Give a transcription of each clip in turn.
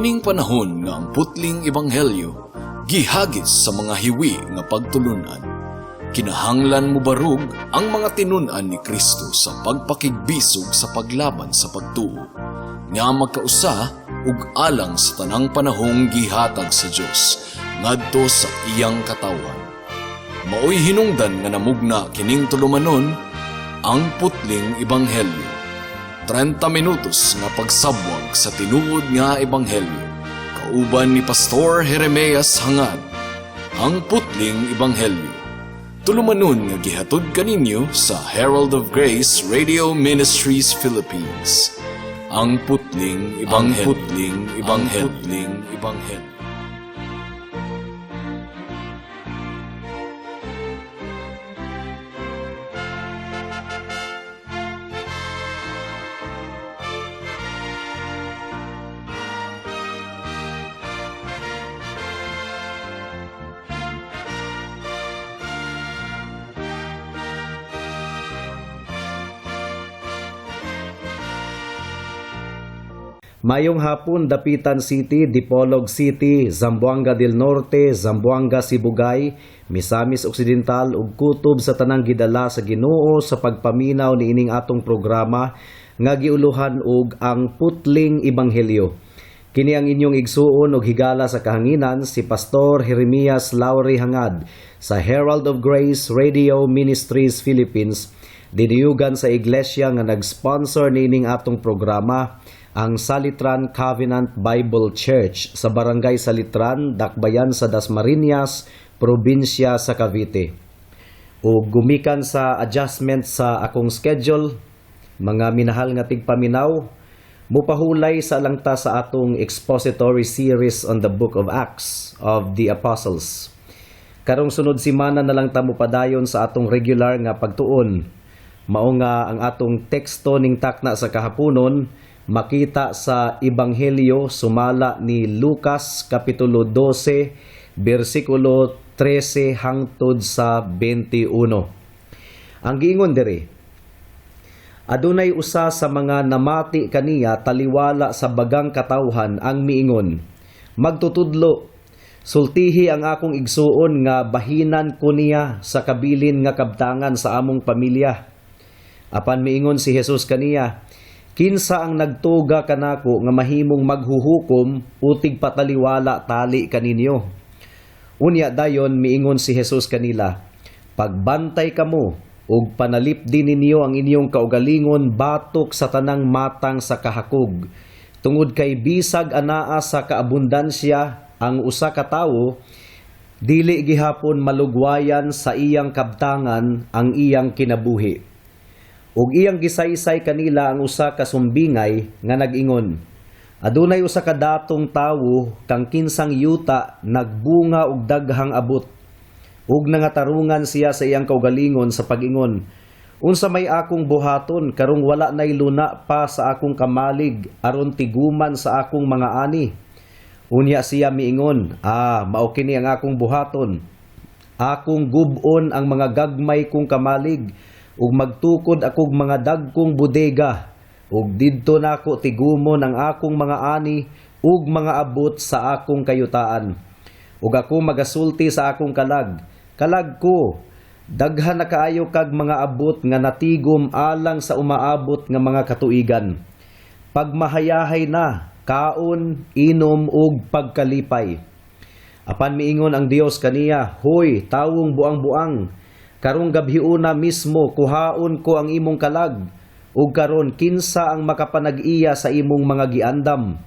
Niining panahon nga ang putling ebanghelyo gihagis sa mga hiwi nga pagtulunan, kinahanglan mobarog ang mga tinun-an ni Kristo sa pagpakigbisog sa paglaban sa pagtuo nga magkausa ug alang sa tanang panahong gihatag sa Dios ngadto sa iyang katawhan. Maoy hinungdan nga namugna kining tulumanon, Ang Putling Ebanghelyo. 30 minutos nga pagsabwag sa tinuod nga ebanghelyo. Kauban ni Pastor Jeremias Hangad. Ang Putling Ebanghelyo. Tulumanon nga gihatod kaninyo sa Herald of Grace Radio Ministries Philippines. Ang Putling Ebanghelyo. Ang Putling Ebanghelyo. Ang Putling Ebanghelyo. Mayong hapon, Dapitan City, Dipolog City, Zamboanga del Norte, Zamboanga Sibugay, Misamis Occidental ug kutob sa tanang gidala sa Ginoo sa pagpaminaw niining atong programa nga giuluhan og Ang Putling Ebanghelyo. Kini ang inyong igsuon og higala sa kahanginan, si Pastor Jeremias Lauri Hangad sa Herald of Grace Radio Ministries Philippines, diniyugan sa iglesia nga nag-sponsor niining atong programa, ang Salitran Covenant Bible Church sa Barangay Salitran, Dakbayan sa Dasmariñas, probinsya sa Cavite. O gumikan sa adjustment sa akong schedule, mga minahal nga tigpaminaw, mupahulay sa langta sa atong expository series on the Book of Acts of the Apostles. Karong sunod simana na lang ta mopadayon sa atong regular nga pagtuon. Mao nga ang atong teksto ning takna sa kahaponon makita sa Ebanghelyo sumala ni Lucas kapitulo 12 bersikulo 13 hangtod sa 21. Ang giingon diri, adunay usa sa mga namati kaniya taliwala sa bagang katawhan ang miingon, "Magtutudlo, sultihi ang akong igsuon nga bahinan ko niya sa kabilin nga kabtangan sa among pamilya." Apan miingon si Jesus kaniya, "Kinsa ang nagtuga kanako nga mahimong maghuhukom o tigpataliwala tali kaninyo?" Unya dayon miingon si Jesus kanila, "Pagbantay kamo ug panalipdi ninyo ang inyong kaugalingon batok sa tanang matang sa kahakog. Tungod kay bisag anaa sa kaabundansya ang usa ka tawo, dili gihapon malugwayan sa iyang kabtangan ang iyang kinabuhi." Ug iyang gisaysay kanila ang usa ka sumbingay nga nag-ingon, "Adunay usa ka datong tawo kang kinsang yuta nagbunga og daghang abot. Ug nangatarungan siya sa iyang kaugalingon sa pag-ingon, 'Unsa may akong buhaton karong wala nay luna pa sa akong kamalig aron tiguman sa akong mga ani?' Unya siya miingon, 'Ah, mao kini ang akong buhaton. Akong gub-on ang mga gagmay kong kamalig ug magtukod akog mga dagkong bodega ug didto nako tigumon ang akong mga ani ug mga abot sa akong kayutaan. Ug ako magasulti sa akong kalag, Kalag ko, daghan na kaayo kag mga abot nga natigom alang sa umaabot nga mga katuigan. Pagmahayahay na, kaon, inom ug pagkalipay.' Apan miingon ang Dios kaniya, 'Hoy, tawong buang-buang, karong gabhiuna mismo kuhaon ko ang imong kalag, ug karon kinsa ang makapanag-iya sa imong mga giandam?'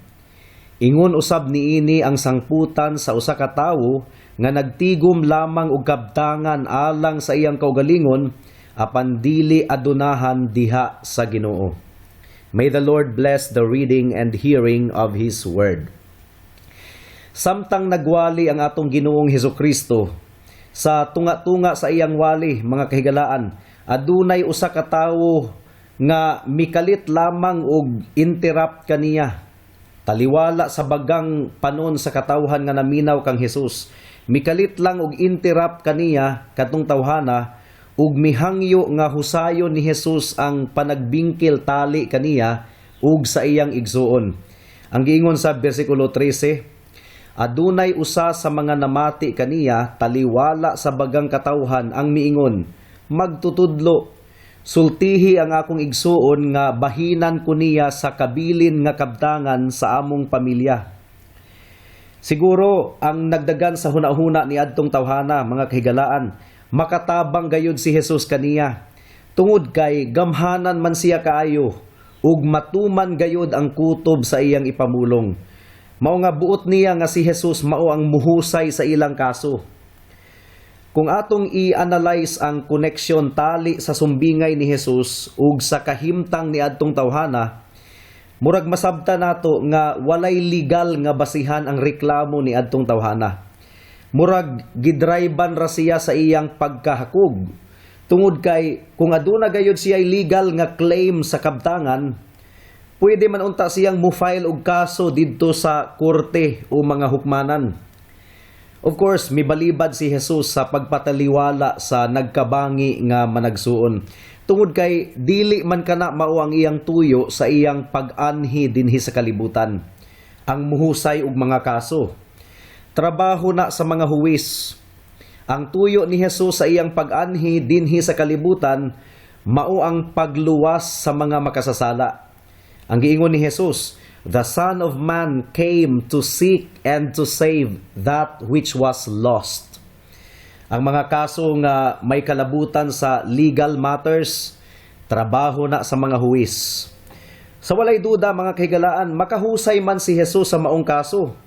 Ingon usab niini ang sangputan sa usa ka tawo nga nagtigom lamang og kabtangan alang sa iyang kaugalingon apan dili adunahan diha sa Ginoo." May the Lord bless the reading and hearing of His Word. Samtang nagwali ang atong Ginoong Hesukristo sa tunga-tunga sa iyang wali, mga kahigalaan, adunay usa ka tawo nga mikalit lamang og interrupt kaniya. Taliwala sa bagang panon sa katawhan nga naminaw kang Hesus. Mikalit lang og interrupt kaniya katong tawhana ug mihangyo nga husayon ni Hesus ang panagbingkil tali kaniya ug sa iyang igsuon. Ang giingon sa bersikulo 13, adunay usa sa mga namati kaniya taliwala sa bagang katawhan ang miingon, "Magtutudlo, sultihi ang akong igsuon nga bahinan ko niya sa kabilin nga kabtangan sa among pamilya." Siguro ang nagdagan sa hunahuna ni adtong tawhana, mga kahigalaan, makatabang gayud si Jesus kaniya. Tungod kay gamhanan man siya kaayo ug matuman gayud ang kutob sa iyang ipamulong. Mao nga buot niya nga si Jesus mao ang muhusay sa ilang kaso. Kung atong i-analyze ang koneksyon tali sa sumbingay ni Jesus ug sa kahimtang ni adtong tawhana, murag masabta nato nga walay legal nga basihan ang reklamo ni adtong tawhana. Murag gidrayban ra siya sa iyang pagkahakog. Tungod kay kung aduna gayud siya legal nga claim sa kabtangan, pwede man unta siyang mo-file og kaso didto sa korte o mga hukmanan. Of course, mibalibad si Jesus sa pagpataliwala sa nagkabangi nga managsuon. Tungod kay dili man kana mao ang iyang tuyo sa iyang pag-anhi dinhi sa kalibutan, ang muhusay og mga kaso. Trabaho na sa mga huwis. Ang tuyo ni Jesus sa iyang pag-anhi dinhi sa kalibutan mao ang pagluwas sa mga makasasala. Ang giingon ni Jesus, "The Son of Man came to seek and to save that which was lost." Ang mga kaso nga may kalabutan sa legal matters, trabaho na sa mga huwis. Sa walay duda, mga kahigalaan, makahusay man si Jesus sa maong kaso.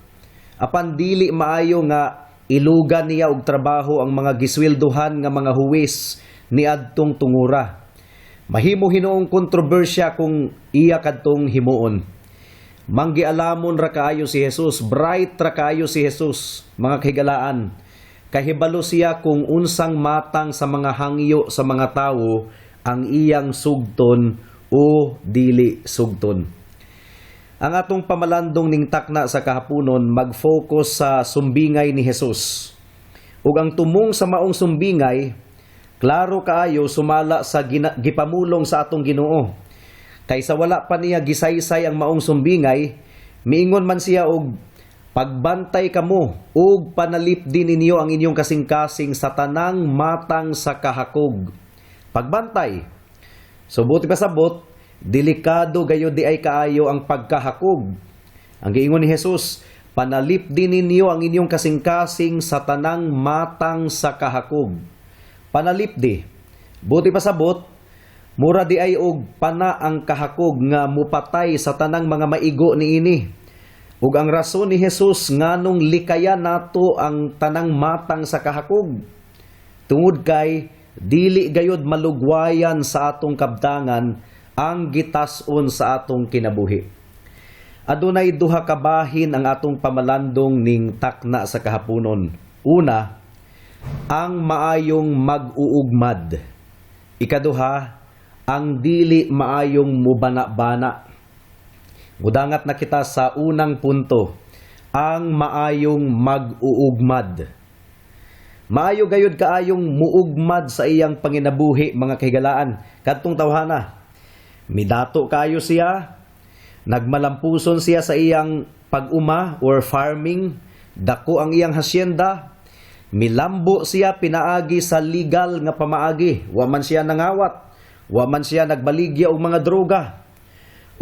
Apan dili maayo nga ilugan niya og trabaho ang mga gisweldohan nga mga huwis niadtong tungura. Mahimo hinuong kontrobersya kung iya kadtong himuon. Manggialamon ra kaayo si Jesus, bright ra kaayo si Jesus, mga kahigalaan. Kahibalo siya kung unsang matang sa mga hangyo sa mga tawo ang iyang sugton o dili sugton. Ang atong pamalandong ning takna sa kahaponon mag-focus sa sumbingay ni Jesus. Ug ang tumong sa maong sumbingay, klaro kaayo sumala sa gipamulong sa atong Ginoo. Kay sa wala pa niya gisaysay ang maong sumbingay, miingon man siya og pagbantay kamo ug panalipdi ninyo ang inyong kasing-kasing sa tanang matang sa kahakog. Pagbantay. So buot ipasabot, delikado gayud di ay kaayo ang pagkahakog. Ang giingon ni Jesus, "Panalipdi ninyo ang inyong kasing-kasing sa tanang matang sa kahakog." Panalipdi. Buot ipasabot, mura di ay og pana ang kahakog nga mupatay sa tanang mga maigo niini. Ug ang rason ni Jesus nganong likayan nato ang tanang matang sa kahakog, tungod kay dili gayud malugwayan sa atong kabtangan ang gitas-on sa atong kinabuhi. Adunay duha ka bahin ang atong pamalandong ning takna sa kahaponon. Una, ang maayong mag-uugmad. Ikaduha, ang dili maayong mubana-bana. Mudangat na kita sa unang punto, ang maayong mag-uugmad. Maayo gayud kaayong muugmad sa iyang panginabuhi, mga kahigalaan, kadtong tawhana. Midato kaayo siya, nagmalampuson siya sa iyang pag-uma or farming, dako ang iyang hasyenda, milambo siya pinaagi sa legal nga pamaagi, wa man siya nangawat, wa man siya nagbaligya og mga droga.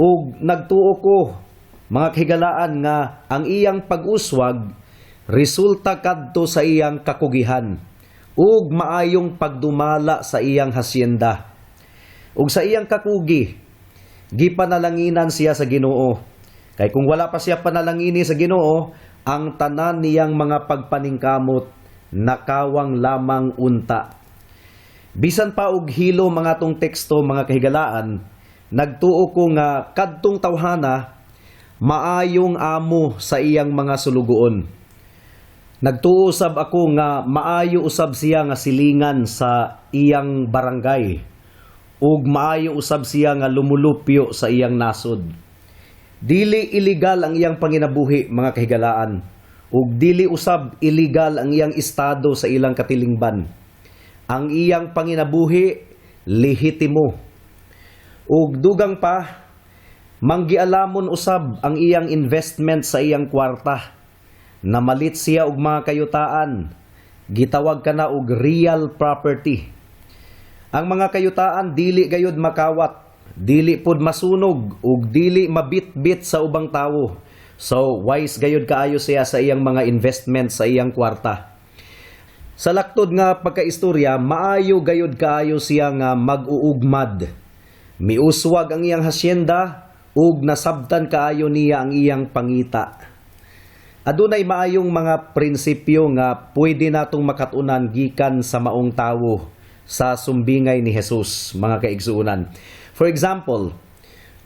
Ug nagtuo ko, mga kahigalaan, nga ang iyang pag-uswag resulta kadto sa iyang kakugihan ug maayong pagdumala sa iyang hasyenda. Ug sa iyang kakugi, gipanalanginan siya sa Ginoo. Kay kung wala pa siya panalangini sa Ginoo, ang tanan niyang mga pagpaningkamot nakawang lamang unta. Bisan pa og hilo mga tong teksto, mga kahigalaan, nagtuo ko nga kadtong tawhana maayong amo sa iyang mga sulugoon. Nagtuo usab ako nga maayo usab siya nga silingan sa iyang barangay ug maayo usab siya nga lumulupyo sa iyang nasod. Dili illegal ang iyang panginabuhi, mga kahigalaan, ug dili usab illegal ang iyang estado sa ilang katilingban. Ang iyang panginabuhi lehitimo. Ug dugang pa, Manggialamon usab ang iyang investment sa iyang kwarta. Namalit siya og mga kayutaan. Gitawag kana og real property. Ang mga kayutaan dili gayud makawat, dili pod masunog ug dili mabitbit sa ubang tawo. So wise gayud kaayo siya sa iyang mga investment sa iyang kwarta. Sa laktod nga pagkaistorya, maayo gayud kaayo siya nga mag-uugmad. Miuswag ang iyang hasyenda ug nasabtan kaayo niya ang iyang pangita. Adunay maayong mga prinsipyo nga pwede natong makat-unan gikan sa maong tawo sa sumbingay ni Jesus, mga kaigsuonan. For example,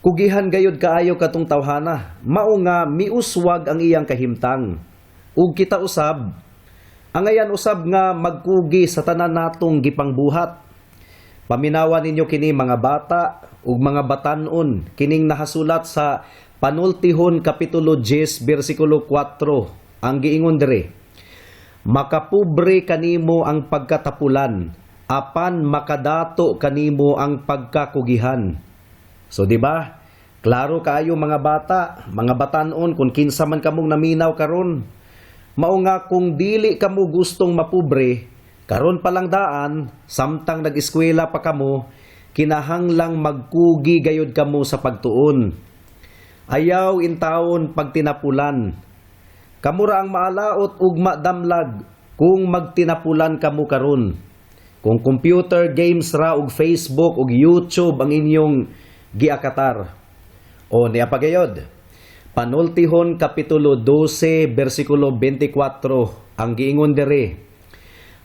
kugihan gayud kaayo katong tawhana, mao nga miuswag ang iyang kahimtang. Ug kita usab, angayan usab nga magkugi sa tanan natong gipangbuhat. Paminawa ninyo kini, mga bata ug mga batan-on, kining nahasulat sa Panultihon kapitulo 10 bersikulo 4. Ang giingon diri: "Makapobre kanimo ang pagkatapulan, apan makadato kanimo ang pagkakugihan." So di ba? Klaro kaayo, mga bata, mga batan-on, kung kinsa man kamong naminaw karon. Mao nga kung dili kamo gustong mapobre, karon pa lang daan, samtang nag-eskwela pa kamo, kinahanglang magkugi gayud kamo sa pagtuon. Ayaw intawon pagtinapulan. Kamo ra ang maalaot ug madamlag kung magtinapulan kamo karon. Kung computer games ra ug Facebook ug YouTube ang inyong giakatar. O niya pagayod. Panultihon kapitulo 12 bersikulo 24, ang giingon diri: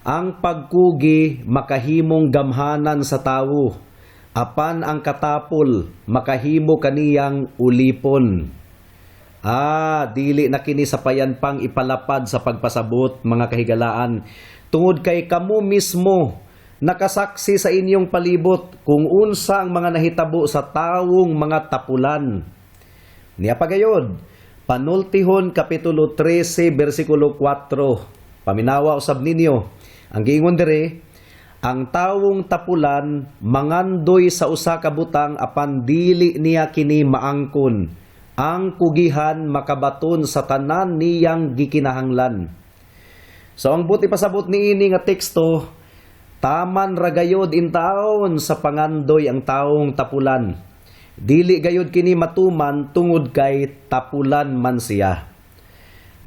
"Ang pagkugi makahimong gamhanan sa tawo, apan ang katapol makahimo kaniyang ulipon." Ah, dili na kini sapayan pang ipalapad sa pagpasabot, mga kahigalaan, tungod kay kamo mismo nakasaksi sa inyong palibot kung unsa ang mga nahitabo sa tawong mga tapulan. Niya pagayod, Panultihon kapitulo 13 bersikulo 4. Paminawa usab ninyo. Ang giingon diri: "Ang tawong tapulan mangandoy sa usa ka butang apan dili niya kini maangkon. Ang kugihan makabaton sa tanan niyang gikinahanglan." So ang buot ipasabot niini nga teksto, taman ra gayod intawon sa pangandoy ang tawong tapulan. Dili gayod kini matuman tungod kay tapulan man siya.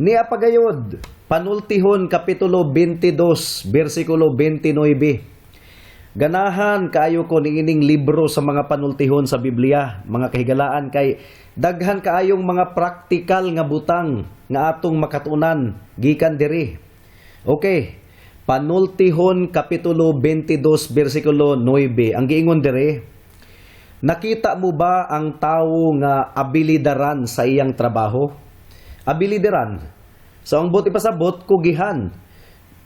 Niya pagayod, Panultihon kapitulo 22, bersikulo 29. Ganahan kaayo ko niining libro sa mga panultihon sa Biblia, mga kahigalaan, kay daghan kaayong mga praktikal nga butang nga atong makatunan gikan diri. Okay. Panultihon kapitulo 22 bersikulo 9. Ang giingon diri: "Nakita mo ba ang tawo nga abilidaran sa iyang trabaho?" Abilidaran. So ang buot ipasabot, kugihan.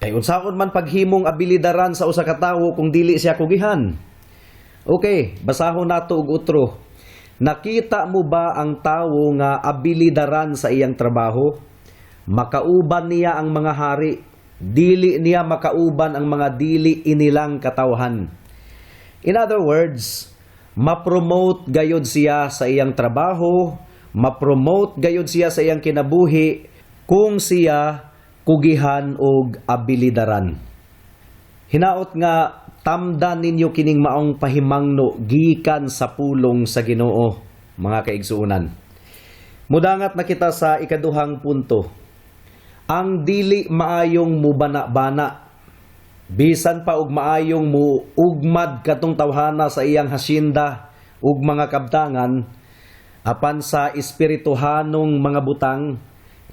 Kay unsaon man paghimong abilidaran sa usa ka tawo kung dili siya kugihan? Okay, basahon nato og utro. "Nakita mo ba ang tawo nga abilidaran sa iyang trabaho? Makauban niya ang mga hari, dili niya makauban ang mga dili inilang katawhan." In other words, ma-promote gayod siya sa iyang trabaho, ma-promote gayod siya sa iyang kinabuhi kung siya kugihan og abilidaran. Hinaot nga tamdan ninyo kining maong pahimangno gikan sa pulong sa Ginoo, mga kaigsuonan. Mudangat na kita sa ikaduhang punto. Ang dili maayong mubana-bana. Bisan pa og maayong muugmad katong tawhana sa iyang hasyenda ug mga kabtangan, apan sa espirituhanong mga butang,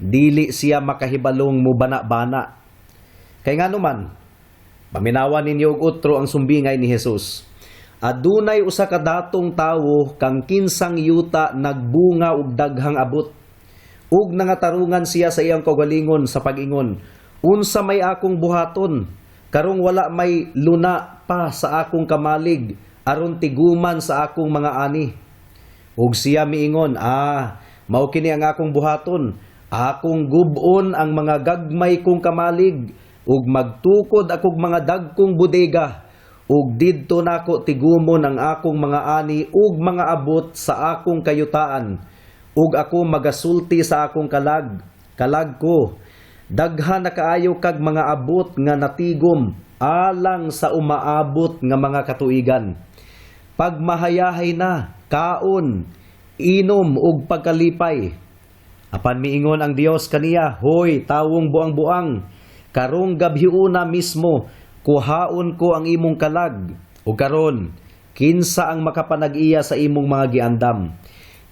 dili siya makahibalong mubana-bana. Kay ngano man? Paminawa ninyo og utro ang sumbingay ni Jesus. "Adunay usa ka datong tawo kang kinsang yuta nagbunga og daghang abot. Ug nangatarungan siya sa iyang kaugalingon sa pag-ingon, 'Unsa may akong buhaton karong wala may luna pa sa akong kamalig aron tiguman sa akong mga ani?' Ug siya miingon, 'Ah, mao kini ang akong buhaton. Akong gub-on ang mga gagmay kong kamalig ug magtukod akog mga dagkong bodega. Ug didto nako tigumon ang akong mga ani ug mga abot sa akong kayutaan. Ug ako magasulti sa akong kalag, "Kalag ko, daghan na kaayo kag mga abot nga natigom alang sa umaabot nga mga katuigan. Pagmahayahay na, kaon, inom ug pagkalipay." Apan miingon ang Dios kaniya, "Hoy, tawong buang-buang, karong gabhiuna mismo kuhaon ko ang imong kalag. Ug karon, kinsa ang makapanag-iya sa imong mga giandam?"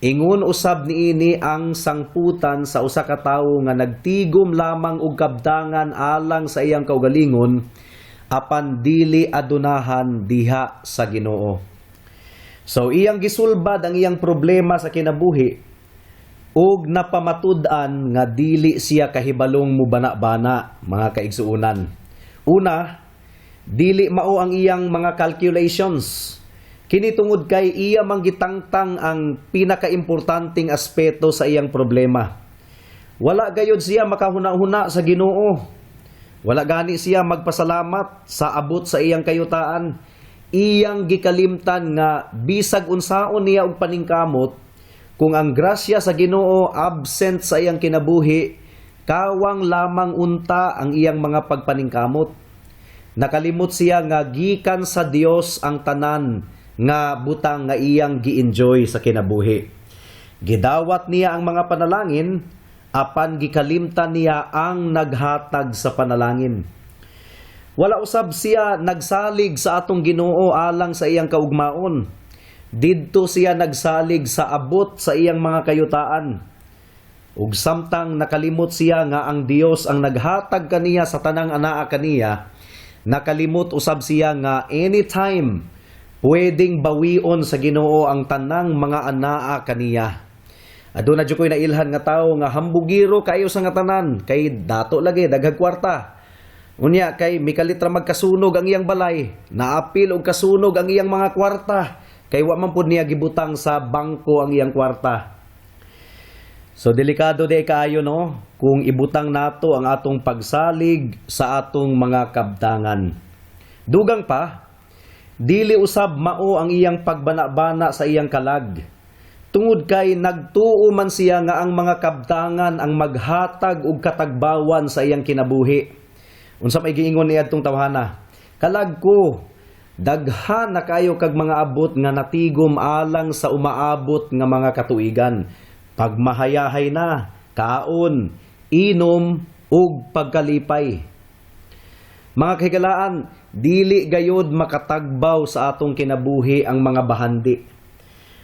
Ingon usab niini ang sangputan sa usa ka tawo nga nagtigom lamang og kabtangan alang sa iyang kaugalingon, apan dili adunahan diha sa Ginoo. So iyang gisulbad ang iyang problema sa kinabuhi ug napamatud-an nga dili siya kahibalong mubana-bana, mga kaigsuonan. Una, dili mao ang iyang mga calculations. Kini tungod kay iya mang gitangtang ang pinakaimportanteng aspeto sa iyang problema. Wala gayod siya makahuna-huna sa Ginoo. Wala gani siya magpasalamat sa abot sa iyang kayutaan. Iyang gikalimtan nga bisag unsaon niya og paningkamot, kung ang grasya sa Ginoo absent sa iyang kinabuhi, kawang lamang unta ang iyang mga pagpaningkamot. Nakalimot siya nga gikan sa Dios ang tanan nga butang nga iyang gi-enjoy sa kinabuhi. Gidawat niya ang mga panalangin, apan gikalimtan niya ang naghatag sa panalangin. Wala usab siya nagsalig sa atong Ginoo alang sa iyang kaugmaon. Didto siya nagsalig sa abot sa iyang mga kayutaan. Ug samtang nakalimot siya nga ang Dios ang naghatag kaniya sa tanang anaa kaniya, nakalimot usab siya nga anytime pwedeng bawion sa Ginoo ang tanang mga anaa kaniya. Aduna jud ko'y nailhan nga tawo nga hambugiro kayo sa nga tanan kay dato lagi, daghag kwarta. Unya kay mikalit ra magkasunog ang iyang balay, naapil og kasunog ang iyang mga kwarta kay wa man pud niya gibutang sa bangko ang iyang kwarta. So delikado di kaayo, no, kung ibutang nato ang atong pagsalig sa atong mga kabtangan. Dugang pa, dili usab mao ang iyang pagbana-bana sa iyang kalag. Tungod kay nagtuo man siya nga ang mga kabtangan ang maghatag og katagbawan sa iyang kinabuhi. Unsa may giingon niya adtong tawhana? "Kalag ko, daghan na kayo kag mga abot nga natigom alang sa umaabot nga mga katuigan. Pagmahayahay na, kaon, inom ug pagkalipay." Mga kahigalaan, dili gayod makatagbaw sa atong kinabuhi ang mga bahandi.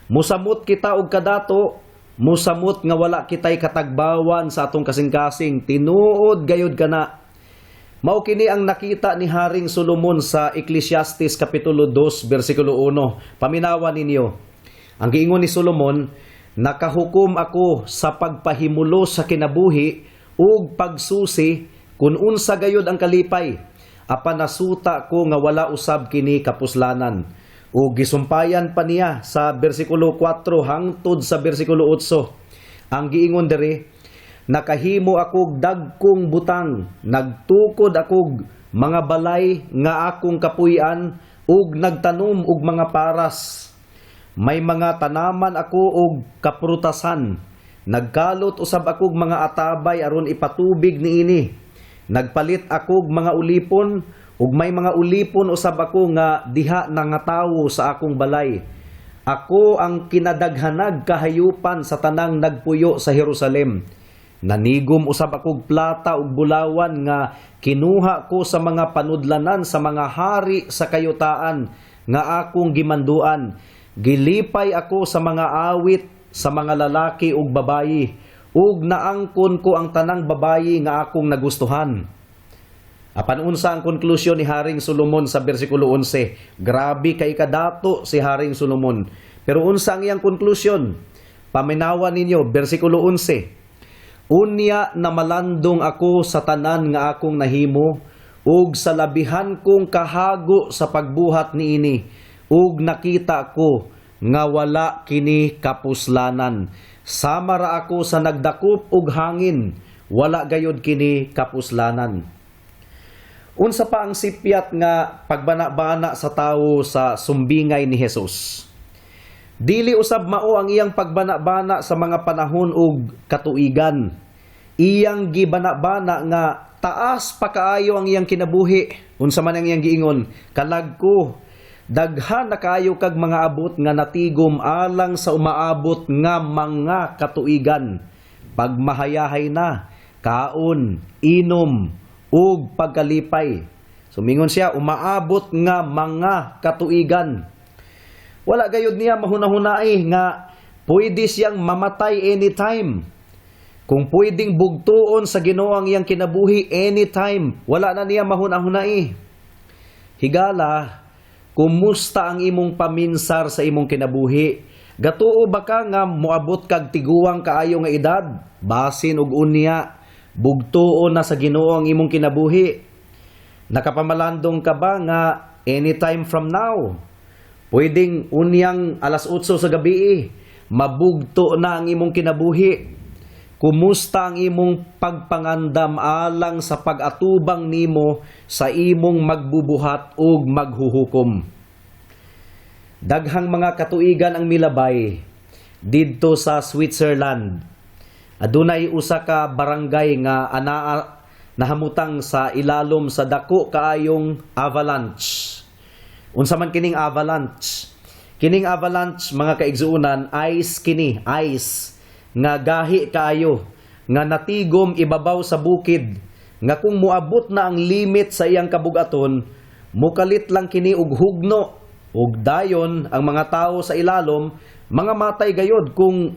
Musamot kita og kadato, musamot nga wala kitay katagbawan sa atong kasing-kasing, tinuod gayod kana. Mao kini ang nakita ni Haring Solomon sa Ecclesiastes kapitulo 2 bersikulo 1. Paminawa ninyo. Ang giingon ni Solomon, "Nakahukom ako sa pagpahimulos sa kinabuhi ug pagsusi kung unsa gayod ang kalipay. Apan nasuta ko nga wala usab kini kapuslanan." Ug gisumpayan pa niya sa bersikulo 4 hangtod sa bersikulo 8. Ang giingon diri, "Nakahimo akog dagkong butang, nagtukod akog mga balay nga akong kapuy-an ug nagtanom og mga paras. May mga tanaman ako og kaprutasan. Nagkalot usab akog mga atabay aron ipatubig niini. Nagpalit akog mga ulipon ug may mga ulipon usab ako nga diha nangatawo sa akong balay. Ako ang kinadaghanag kahayupan sa tanang nagpuyo sa Jerusalem. Nanigom usab akog plata ug bulawan nga kinuha ko sa mga panudlanan sa mga hari sa kayutaan nga akong gimanduan. Gilipay ako sa mga awit sa mga lalaki ug babayi ug naangkon ko ang tanang babayi nga akong nagustuhan." Apan unsa ang konklusyon ni Haring Solomon sa bersikulo 11? Grabe kay kadato si Haring Solomon. Pero unsa ang iyang konklusyon? Paminawa ninyo, bersikulo 11. "Unya na malandong ako sa tanan nga akong nahimo ug sa labihan kong kahago sa pagbuhat niini, ug nakita ko nga wala kini kapuslanan. Sama ra ako sa nagdakop og hangin, wala gayod kini kapuslanan." Unsa pa ang sipyat nga pagbana-bana sa tawo sa sumbingay ni Jesus? Dili usab mao ang iyang pagbana-bana sa mga panahon ug katuigan. Iyang gibana-bana nga taas pa kaayo ang iyang kinabuhi. Unsa man ang iyang giingon, "Kalag ko, daghan na kaayo kag mga abot nga natigom alang sa umaabot nga mga katuigan. Pagmahayahay na, kaon, inom, ug pagkalipay." Sumingon siya, umaabot nga mga katuigan. Wala gayud niya mahunahunai nga pwede siyang mamatay anytime. Kung pwedeng bugtuon sa Ginoo ang iyang kinabuhi anytime, wala na niya mahunahunai. Higala, kumusta ang imong paminsar sa imong kinabuhi? Gatuo ba ka nga moabot kag tiguang kaayo nga edad? Basin og unya, bugtuon na sa Ginoo ang imong kinabuhi. Nakapamalandong ka ba nga anytime from now, pwedeng unyang alas 8 sa gabi, mabugto na ang imong kinabuhi? Kumusta ang imong pagpangandam alang sa pag-atubang nimo sa imong magbubuhat ug maghuhukom? Daghang mga katuigan ang milabay didto sa Switzerland. Adunay usa ka barangay nga anaa nahamutang sa ilalom sa dako kaayong avalanche. Unsa man kining avalanche? Kining avalanche, mga kaigsuonan, ice kini, ice nga gahi kaayo nga natigom ibabaw sa bukid nga kung moabot na ang limit sa iyang kabugaton, mukalit lang kini og hugno ug dayon ang mga tao sa ilalom mga matay gayod kung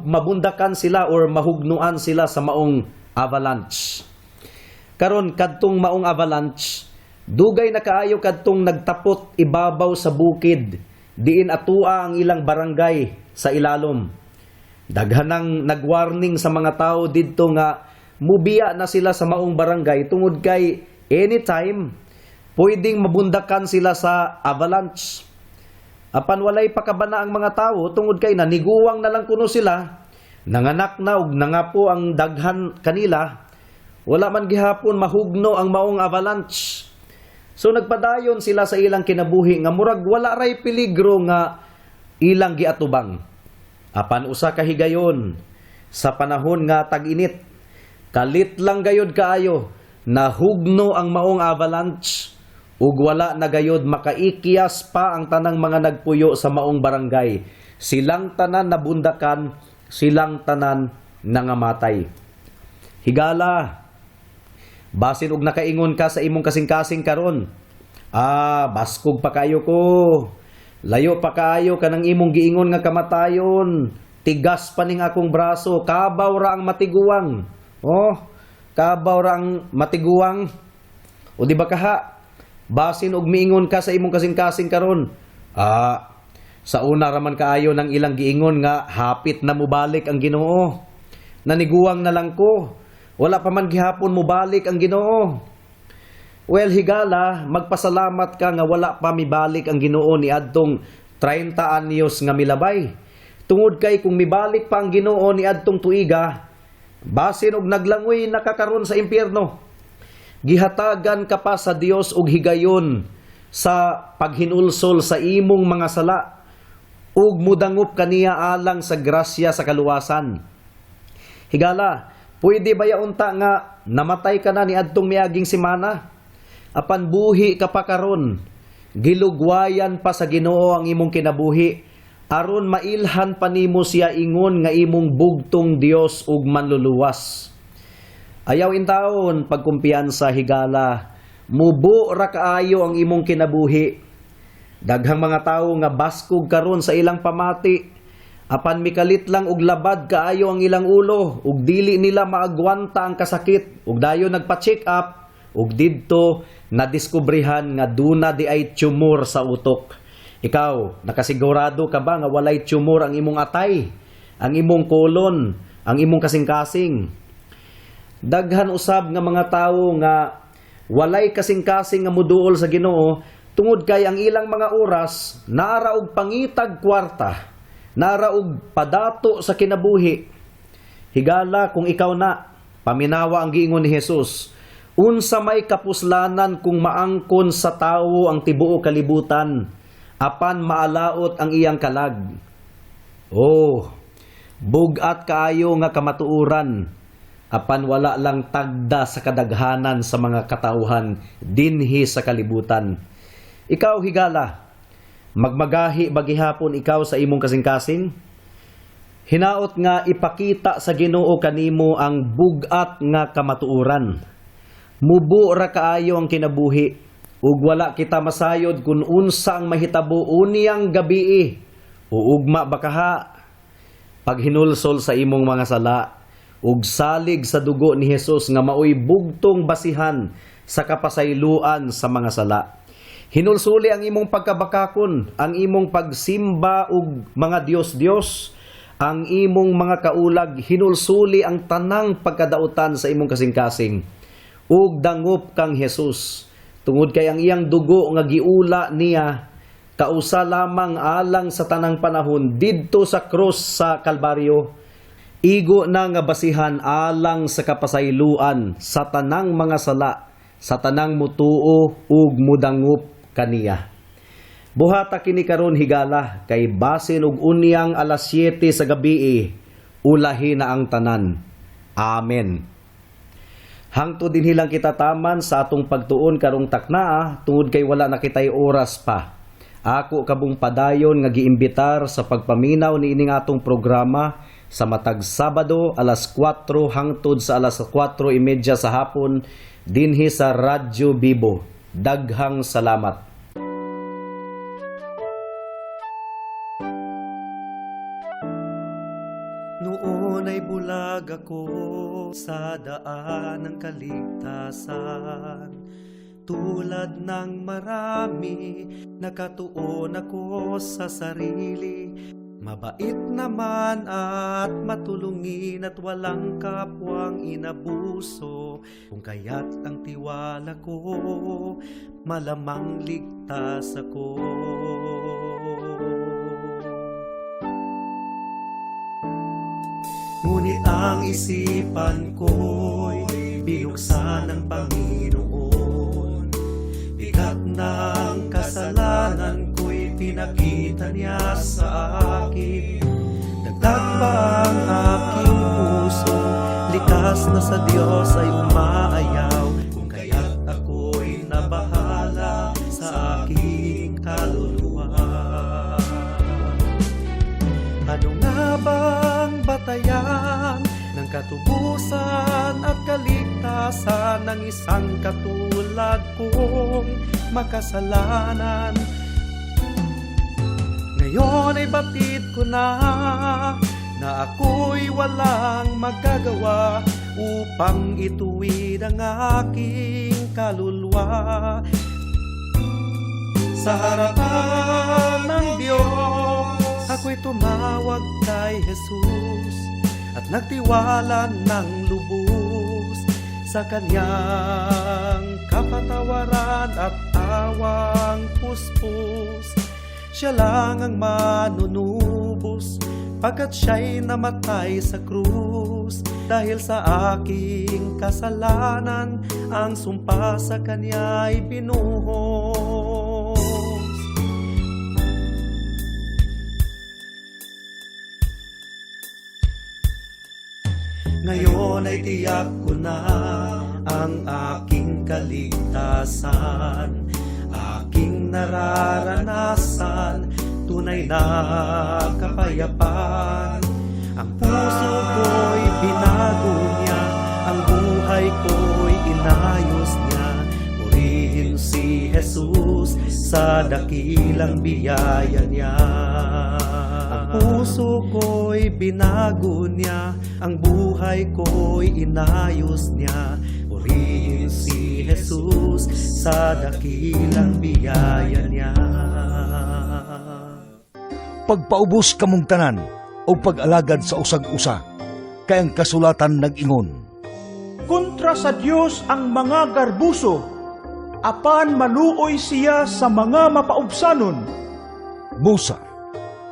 mabundakan sila or mahugnuan sila sa maong avalanche. Karon, kadtong maong avalanche, dugay na kaayo kadtong nagtapot ibabaw sa bukid diin atua ang ilang barangay sa ilalom. Daghan nang nagwarning sa mga tao didto nga mubiya na sila sa maong barangay tungod kay anytime pwedeng mabundakan sila sa avalanche. Apan walay pakabana ang mga tao tungod kay naniguwang na lang kuno sila, nanganak na ug nangapo ang daghan kanila, wala man gihapon mahugno ang maong avalanche. So nagpadayon sila sa ilang kinabuhi nga murag wala ray peligro nga ilang giatubang. Apan usa ka higayon sa panahon nga tag-init, kalit lang gayod kaayo, nahugno ang maong avalanche ug wala na gayod makaikyas pa ang tanang mga nagpuyo sa maong barangay. Silang tanan nabundakan, silang tanan nangamatay. Higala, basin og nakaingon ka sa imong kasing-kasing karon, "Ah, baskog pa kayo ko. Layo pa kaayo kanang imong giingon nga kamatayon. Tigas pa ning akong braso, kabaw ra ang matiguang. Oh, kabaw ra ang matiguang." O di ba kaha? Basin og miingon ka sa imong kasing-kasing karon, "Ah, sa una raman kaayo ng ilang giingon nga hapit na mubalik ang Ginoo. Naniguwang na lang ko. Wala pa man gihapon mubalik ang Ginoo." Well, higala, magpasalamat ka nga wala pa mibalik ang Ginoo ni adtong 30 anyos nga milabay. Tungod kay kung mibalik pa ang Ginoo ni adtong tuiga, basin og naglangoy na ka karon sa impyerno. Gihatagan ka pa sa Dios og higayon sa paghinulsol sa imong mga sala ug mudangop kaniya alang sa grasya sa kaluwasan. Higala, pwede ba unta nga namatay ka na ni adtong miaging semana? Apan buhi ka pa karon. Gilugwayan pa sa Ginoo ang imong kinabuhi aron mailhan pa nimo siya ingon nga imong bugtong Dios ug manluluwas. Ayaw intawon pagkumpiyansa, higala. Mubo ra kaayo ang imong kinabuhi. Daghang mga tawo nga baskog karon sa ilang pamati. Apan mikalit lang og labad kaayo ang ilang ulo ug dili nila maagwanta ang kasakit ug dayon nagpa-check up ug didto nadiskubrihan nga duna di ay tumor sa utok. Ikaw, nakasigurado ka ba nga walay tumor ang imong atay, ang imong kolon, ang imong kasing-kasing? Daghan usab nga mga tawo nga walay kasing-kasing nga muduol sa Ginoo tungod kay ang ilang mga oras naara og pangitag kwarta, naara og padato sa kinabuhi. Higala, kung ikaw na, paminawa ang giingon ni Jesus. Unsa may kapuslanan kung maangkon sa tawo ang tibuok kalibutan, apan maalaot ang iyang kalag? Oh, bug-at kaayo nga kamatuoran, apan wala lang tagda sa kadaghanan sa mga katawhan dinhi sa kalibutan. Ikaw, higala, magmagahi ba gihapon ikaw sa imong kasing-kasing? Hinaot nga ipakita sa Ginoo kanimo ang bug-at nga kamatuoran. Mubo ra kaayo ang kinabuhi ug wala kita masayod kun unsa ang mahitabo unyang gabii o ugma ba kaha. Paghinulsol sa imong mga sala ug salig sa dugo ni Hesus nga maoy bugtong basihan sa kapasayloan sa mga sala. Hinulsuli ang imong pagkabakakon, ang imong pagsimba ug mga Dios-Dios, ang imong mga kaulag, hinulsuli ang tanang pagkadautan sa imong kasing-kasing. Ug dangop kang Hesus, tungod kay ang iyang dugo nga giula niya kausa lamang alang sa tanang panahon didto sa krus sa Kalbaryo. Igo na nga basihan alang sa kapasayloan sa tanang mga sala, sa tanang mutuo ug mudangop kaniya. Buhata kini karon, higala, kay basin og unyang alas 7 sa gabii, ulahi na ang tanan. Amen. Hangtod dinhi lang kita taman sa atong pagtuon karong taknaa tungod kay wala na kitay oras pa. Ako kamong padayon nga giimbitar sa pagpaminaw niining atong programa sa matag Sabado alas 4 hangtod sa alas 4:30 sa hapon dinhi sa Radyo Bibo. Daghang salamat. Noon ay bulag ako sa daan ng kaligtasan. Tulad ng marami, nakatuon ako sa sarili. Mabait naman at matulungin at walang kapwang inabuso. Kung kaya't ang tiwala ko, malamang ligtas ako. Ngunit ang isipan ko'y binuksan ng Panginoon. Bigat ng kasalanan ko'y pinakita niya sa akin. Dagdag pa ang aking puso, likas na sa Diyos ay umaayaw. Kung kaya't ako'y nabahala sa aking kaluluwa. Ano nga bang batayan ng katubusan at kaligtasan ng isang katulad kong makasalanan? Ngayon ay batid ko na na ako'y walang magagawa upang ituwid ang aking kaluluwa. Sa harapan ng Diyos, ako'y tumawag kay Jesus at nagtiwala ng lubos sa kanyang kapatawaran at awang puspos. Siya lang ang manunubos pagkat siya'y namatay sa krus. Dahil sa aking kasalanan, ang sumpa sa kanya'y binuhos. Ngayon ay tiyak ko na ang aking kaligtasan, aking nararanasan, tunay na kapayapaan. Ang puso ko'y binago niya, ang buhay ko'y inayos niya. Purihin si Jesus sa dakilang biyaya niya. Ang puso ko'y binago niya, ang buhay ko'y inayos niya. Purihin si Jesus sa dakilang biyaya niya. Pagpaubos kamong tanan o pag-alagad sa usag-usa, kay ang kasulatan nag-ingon. Kontra sa Dios ang mga garbuso, apan maluoy siya sa mga mapaubsanon. Busa,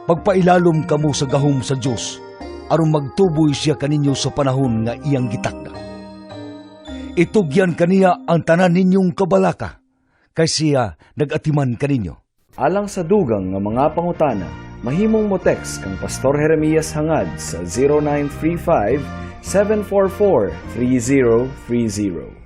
pagpailalom kamo sa gahom sa Dios, aron magtuboy siya kaninyo sa panahon nga iyang gitakda. Itugyan kaniya ang tanan ninyong kabalaka, kay siya nagatiman kaninyo. Alang sa dugang nga mga pangutana, mahimong mo text kang Pastor Jeremias Hangad sa 0935 744 3030.